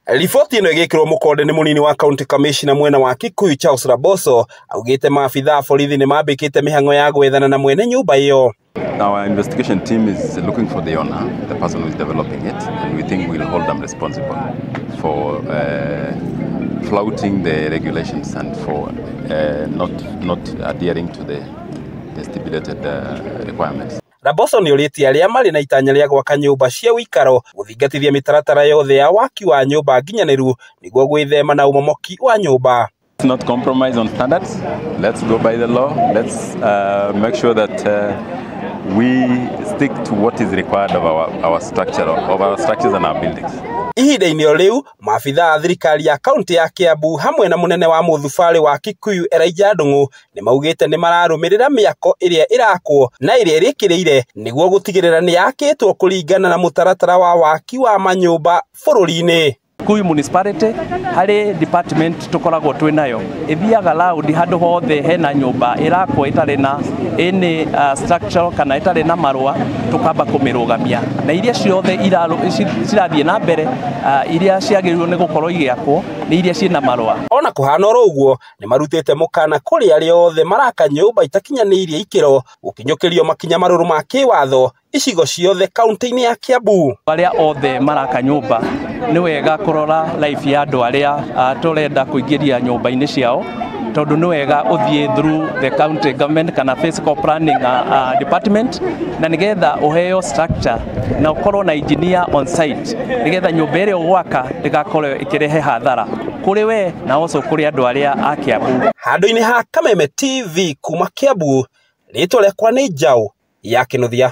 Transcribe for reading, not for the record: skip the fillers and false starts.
Riboti ĩno ĩgĩkĩrwo mũkonde nĩ mũnini wa county commissioner mwena wa Kikuyu Charles Laboso augĩte maabitha a borithi nĩ mambĩkĩte mĩhang'o ya gwethana na mwene nyũmba ĩyo. Our investigation team is looking for the owner, the person who is developing it, and we think we'll hold them responsible for flouting the regulations and for not adhering to the stipulated requirements. Laboso nĩ ũrĩtie arĩa marĩ na itanya rĩa gwaka nyũmba cia ũikaro gũthingatithia mĩtaratara yothe ya waki wa nyũmba nginyanĩru nĩguo gwĩthema na ũmomoki wa nyũmba. Let's not compromise on standards. Let's go by the law. Let's make sure that we stick to what is required of our structure, of our structures and our buildings. Ihinda-inĩ o rĩu maabitha a thirikari ya kaunti ya Kiambu hamwe na mũnene wa mũthubarĩ wa Kikuyu Elijah Ndung'u nĩ maugĩte nĩ mararũmĩrĩra mĩako ĩrĩa ĩrakwo na ĩrĩa ĩrĩkĩrĩire nĩguo gũtigĩrĩra nĩ yakĩtwo kũringana na mũtaratara wa waki wa manyũmba bũrũri-inĩ. Kikuyu Municipality harĩ department tũkoragwo twĩ nayo ĩthiaga round handũ hothe hena nyũmba ĩrakwo ĩtarĩ na any structure kana ĩtarĩ na marũa tũkamba kũmĩrũgamia na iria ciothe cirathiĩ na mbere iria ciagĩrĩirwo nĩ gũkorwo igĩakwo nĩ iria ciĩna marũa. Ona kũhana oro ũguo nĩ marutĩte mũkana kũrĩ arĩa othe maraka nyũmba itakinyanĩirie ikĩro gũkinyũkĩrio makinya marũrũ ma kĩwatho icigo ciothe kaunti-inĩ ya Kiambu. Arĩa othe maraka nyũmba nĩ wega kũrora life ya andũ arĩa tũrenda kũingĩria nyũmba-inĩ ciao tondũ nĩ wega ũthiĩ through the county government kana physical planning department na nĩgetha ũheo structure na ũkorwo na engineer on site nĩgetha nyũmba ĩrĩa ũgwaka ndĩgakorwo ĩkĩrehe hathara kũrĩ we na also kũrĩ andũ arĩa a Kiambu. Handũ-inĩ ha Kameme TV kuma Kiambu, rĩtwa rĩakwa nĩ Njaũ ya Kĩnuthia.